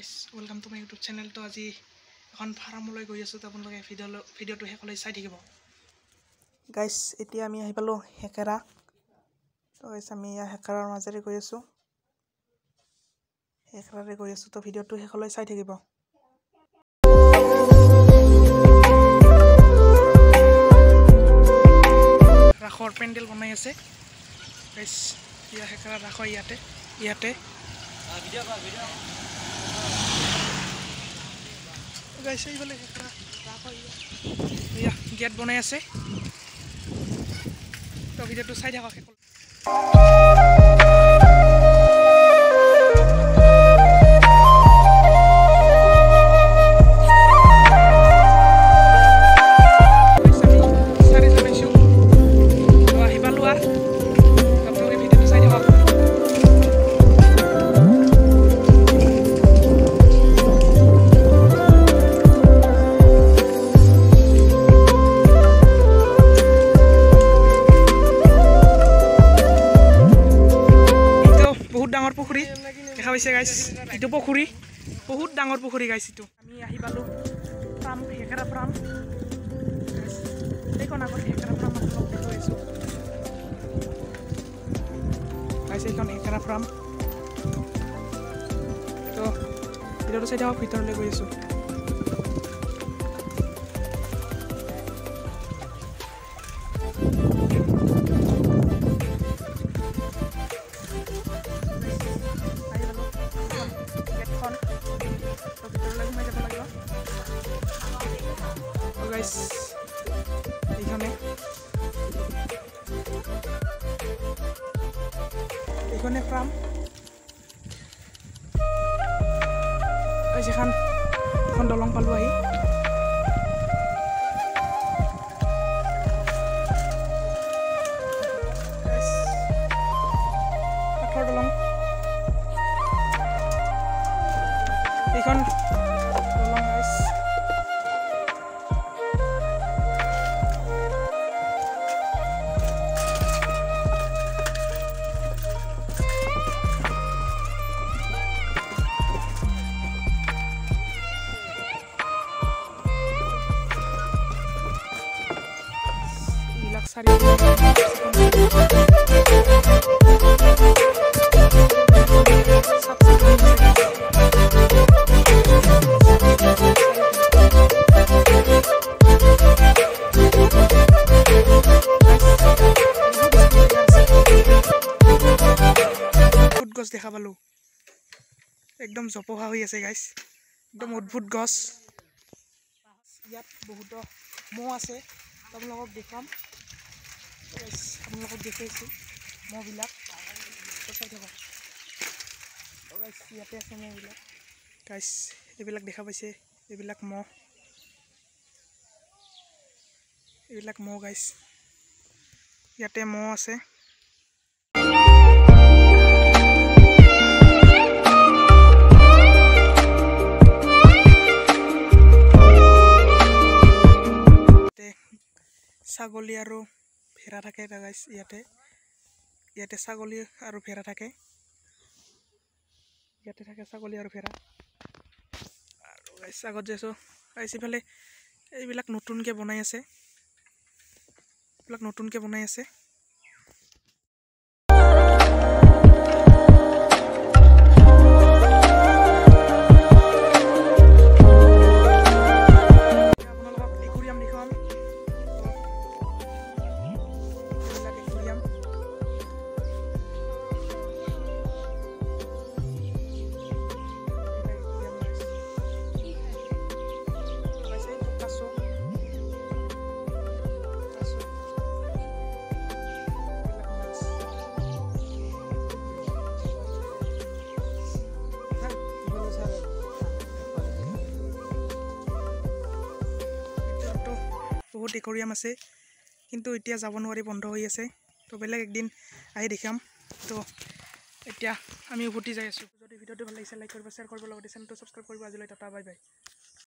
Guys, welcome to my YouTube channel. তো আজি এখন ফাৰ্মলৈ গৈ আছোঁ, তো আপোনালোকে ভিডিঅ'টো শেষলৈ চাই থাকিব। গাইছ, এতিয়া আমি আহি পালোঁ হেকেৰা। তো গাইছ, আমি ইয়াৰ হেকেৰাৰ মাজেৰে গৈ আছোঁ, হেকেৰাৰে গৈ আছোঁ। তো ভিডিঅ'টো শেষলৈ চাই থাকিব। ৰাসৰ পেণ্ডেল বনাই আছে গাইছ। ইয়াৰ হেকেৰা ৰাসৰ ইয়াতে ইয়াতে গাইছ, এইফালে হেকেৰা ৰাসৰ এয়া গেট বনাই আছে। তো ভিডিঅ'টো চাই থাকক শেষলৈ। ডাঙৰ পুখুৰী দেখা পাইছে গাইছ, এইটো পুখুৰী বহুত ডাঙৰ পুখুৰী গাইছ। এইটো আমি আহি পালোঁ ফাৰ্ম, হেকেৰা ফাৰ্ম। এইখন আগত হেকেৰা ফাৰ্ম আপোনালোক দেখুৱাইছোঁ গাইছ, এইখন হেকেৰা ফাৰ্ম। তো ভিডিঅ'টো চাই থাকক, ভিতৰলৈ গৈ আছোঁ। এইখনে এইখনে ফাৰ্ম। এখন এখন দলং পালোঁ আহি। কাঠৰ দলং এইখন দলং গাইছ। গছ দেখা পালো, একদম জপহা হৈ আছে গাইছ, একদম অদ্ভুত গছ। ইয়াত বহুতো মহ আছে, আপোনালোকক দেখুৱাম। আপোনালোকক দেখুৱাইছোঁ মহবিলাক, চাই থাকক গাইছ। ইয়াতে আছে মহবিলাক গাইছ, এইবিলাক দেখা পাইছে, এইবিলাক মহ, এইবিলাক মহ গাইছ। ইয়াতে মহ আছে। ছাগলী আৰু ভেড়া থাকে গাইছ, ইয়াতে ইয়াতে ছাগলী আৰু ভেড়া থাকে, ইয়াতে থাকে ছাগলী আৰু ভেড়া। আৰু গাইছ আগত যাইছোঁ গাইছ, ইফালে এইবিলাক নতুনকৈ বনাই আছে, এইবিলাক নতুনকৈ বনাই আছে। বহুত একুৰিয়াম আছে, কিন্তু এতিয়া যাব নোৱাৰি, বন্ধ হৈ আছে। তো বেলেগ একদিন আহি দেখাম। তো এতিয়া আমি উভতি যাই আছোঁ। যদি ভিডিঅ'টো ভাল লাগিছে লাইক কৰিব, শ্বেয়াৰ কৰিব, লগতে চেনেলটো ছাবস্ক্ৰাইব কৰিব। আজিলৈ টাটা, বাই বাই।